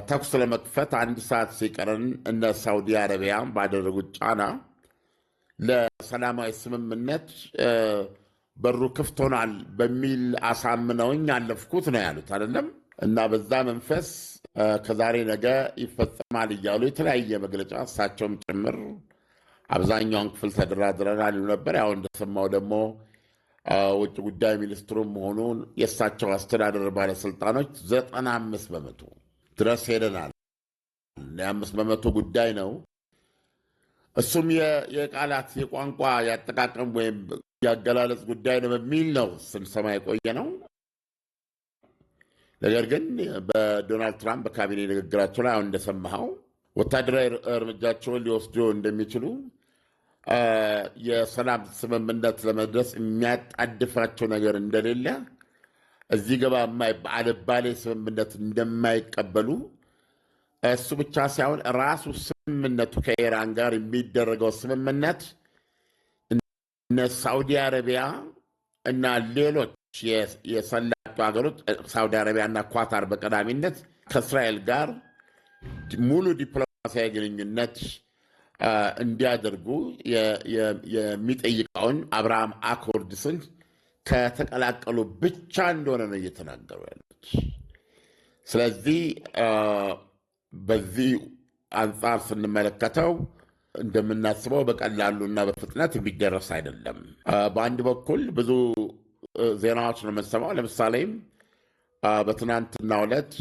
ተኩስ ለመክፈት አንድ ሰዓት ሲቀረን እነ ሳውዲ አረቢያ ባደረጉት ጫና ለሰላማዊ ስምምነት በሩ ክፍት ሆኗል በሚል አሳምነውኝ አለፍኩት ነው ያሉት፣ አይደለም? እና በዛ መንፈስ ከዛሬ ነገ ይፈጸማል እያሉ የተለያየ መግለጫ እሳቸውም ጭምር አብዛኛውን ክፍል ተደራድረናል ይሉ ነበር። ያው እንደሰማው ደግሞ ውጭ ጉዳይ ሚኒስትሩም መሆኑን የእሳቸው አስተዳደር ባለስልጣኖች 95% ድረስ ሄደናል። የ5% ጉዳይ ነው። እሱም የቃላት፣ የቋንቋ ያጠቃቀም ወይም የአገላለጽ ጉዳይ ነው በሚል ነው ስንሰማ የቆየ ነው። ነገር ግን በዶናልድ ትራምፕ በካቢኔ ንግግራቸው ላይ አሁን እንደሰማኸው ወታደራዊ እርምጃቸውን ሊወስዱ እንደሚችሉ፣ የሰላም ስምምነት ለመድረስ የሚያጣድፋቸው ነገር እንደሌለ፣ እዚህ ገባ አልባሌ ስምምነት እንደማይቀበሉ፣ እሱ ብቻ ሳይሆን ራሱ ስምምነቱ፣ ከኢራን ጋር የሚደረገው ስምምነት እነ ሳውዲ አረቢያ እና ሌሎች የሰላጤው ሀገሮች፣ ሳውዲ አረቢያ እና ኳታር በቀዳሚነት፣ ከእስራኤል ጋር ሙሉ ዲፕሎማሲያዊ ግንኙነት እንዲያደርጉ የሚጠይቀውን Abraham Accords ን ከተቀላቀሉ ብቻ እንደሆነ ነው እየተናገሩ ያሉት። ስለዚህ በዚህ አንጻር ስንመለከተው እንደምናስበው በቀላሉ እና በፍጥነት የሚደረስ አይደለም። በአንድ በኩል ብዙ ዜናዎች ነው የምንሰማው። ለምሳሌም በትናንትናው ዕለት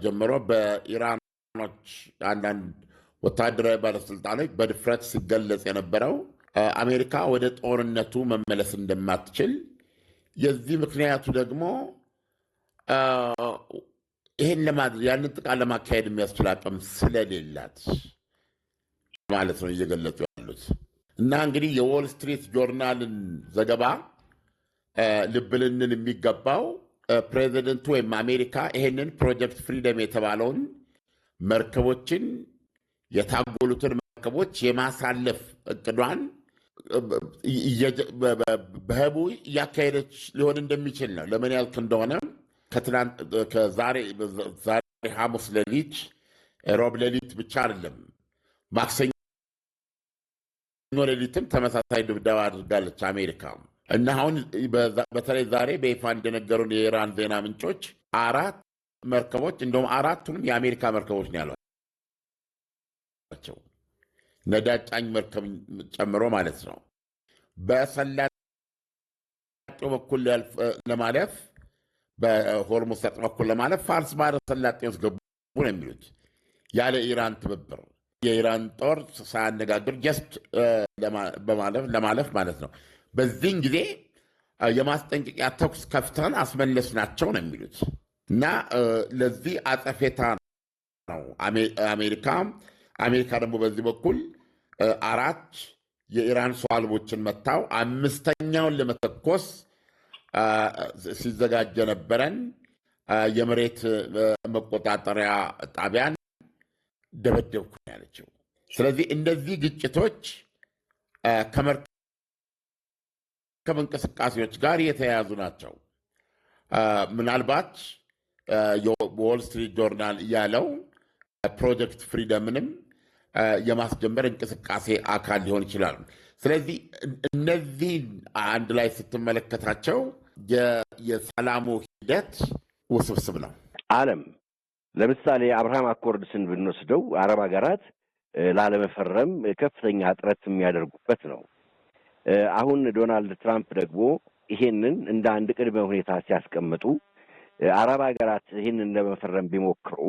ጀምሮ በኢራኖች አንዳንድ ወታደራዊ ባለስልጣኖች በድፍረት ሲገለጽ የነበረው አሜሪካ ወደ ጦርነቱ መመለስ እንደማትችል፣ የዚህ ምክንያቱ ደግሞ ይህን ለማድረግ፣ ያንን ጥቃት ለማካሄድ የሚያስችል አቅም ስለሌላት ማለት ነው እየገለጹ ያሉት። እና እንግዲህ የ Wall Street Journal ን ዘገባ ልብ ልንል የሚገባው ፕሬዚደንቱ ወይም አሜሪካ ይሄንን Project Freedom የተባለውን መርከቦችን፣ የታጎሉትን መርከቦች የማሳለፍ እቅዷን በህቡዕ እያካሄደች ሊሆን እንደሚችል ነው። ለምን ያልክ እንደሆነ ከዛሬ ዛሬ ሐሙስ ሌሊት፣ ሮብ ሌሊት ብቻ አይደለም፣ ማክሰኞ ሌሊትም ተመሳሳይ ድብደባ አድርጋለች አሜሪካ። እና አሁን በተለይ ዛሬ በይፋ እንደነገሩን የኢራን ዜና ምንጮች አራት መርከቦች፣ እንደውም አራቱንም የአሜሪካ መርከቦች ነው ያሏቸው፣ ነዳጅ ጫኝ መርከብ ጨምሮ ማለት ነው። በሰላጤው በኩል ለማለፍ፣ በሆርሙዝ ሰርጥ በኩል ለማለፍ ፋርስ ባህረ ሰላጤ ውስጥ ገቡ ነው የሚሉት፣ ያለ ኢራን ትብብር፣ የኢራን ጦር ሳያነጋግር just ለማለፍ ማለት ነው። በዚህን ጊዜ የማስጠንቀቂያ ተኩስ ከፍተን አስመለስናቸው ነው የሚሉት። እና ለዚህ አጸፌታ ነው አሜሪካ ደግሞ በዚህ በኩል አራት የኢራን ሰው አልቦችን መታው፣ አምስተኛውን ለመተኮስ ሲዘጋጅ የነበረን የመሬት መቆጣጠሪያ ጣቢያን ደበደብኩ ያለችው። ስለዚህ እነዚህ ግጭቶች ከመርከብ እንቅስቃሴዎች ጋር የተያያዙ ናቸው። ምናልባት የ Wall Street Journal ያለው Project Freedom ንም የማስጀመር እንቅስቃሴ አካል ሊሆን ይችላል። ስለዚህ እነዚህን አንድ ላይ ስትመለከታቸው የሰላሙ ሂደት ውስብስብ ነው። አለም ለምሳሌ Abraham Accords ን ብንወስደው አረብ ሀገራት ላለመፈረም ከፍተኛ ጥረት የሚያደርጉበት ነው። አሁን ዶናልድ ትራምፕ ደግሞ ይሄንን እንደ አንድ ቅድመ ሁኔታ ሲያስቀምጡ አረብ ሀገራት ይህንን ለመፈረም ቢሞክሩ፣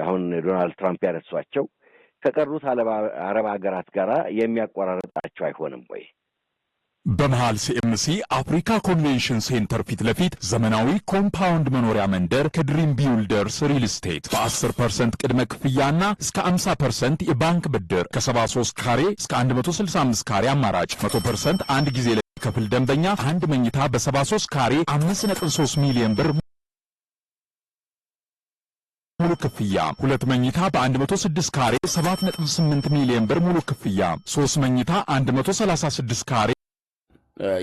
አሁን ዶናልድ ትራምፕ ያነሷቸው ከቀሩት አረብ ሀገራት ጋር የሚያቆራርጣቸው አይሆንም ወይ? በመሃል ሲኤምሲ አፍሪካ Convention Center ፊት ለፊት ዘመናዊ compound መኖሪያ መንደር ከ Dream Builders Real Estate በ10% ቅድመ ክፍያና እስከ 50% የባንክ ብድር ከ73 ካሬ እስከ 165 ካሬ አማራጭ፣ 100% አንድ ጊዜ ለሚከፍል ደንበኛ አንድ መኝታ በ73 ካሬ 5.3 ሚሊዮን ብር ሙሉ ክፍያ፣ ሁለት መኝታ በ106 ካሬ 7.8 ሚሊዮን ብር ሙሉ ክፍያ፣ ሶስት መኝታ 136 ካሬ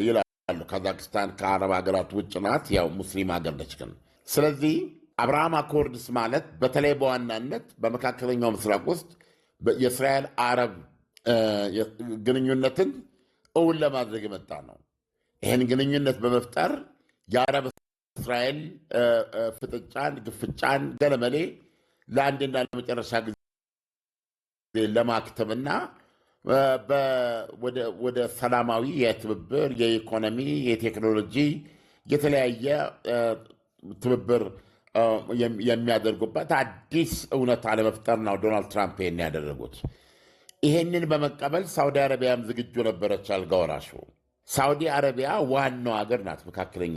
ይላሉ። ካዛክስታን ከአረብ ሀገራት ውጭ ናት፣ ያው ሙስሊም ሀገር ነች ግን። ስለዚህ Abraham Accords ማለት በተለይ በዋናነት በመካከለኛው ምስራቅ ውስጥ የእስራኤል አረብ ግንኙነትን እውን ለማድረግ የመጣ ነው። ይህን ግንኙነት በመፍጠር የአረብ እስራኤል ፍጥጫን፣ ግፍጫን፣ ገለመሌ ለአንድና ለመጨረሻ ጊዜ ለማክተምና ወደ ሰላማዊ የትብብር፣ የኢኮኖሚ፣ የቴክኖሎጂ፣ የተለያየ ትብብር የሚያደርጉበት አዲስ እውነታ ለመፍጠር ነው ዶናልድ ትራምፕ ይሄን ያደረጉት። ይሄንን በመቀበል ሳውዲ አረቢያም ዝግጁ ነበረች። አልጋ ወራሹ ሳውዲ አረቢያ ዋናው ሀገር ናት መካከለኛ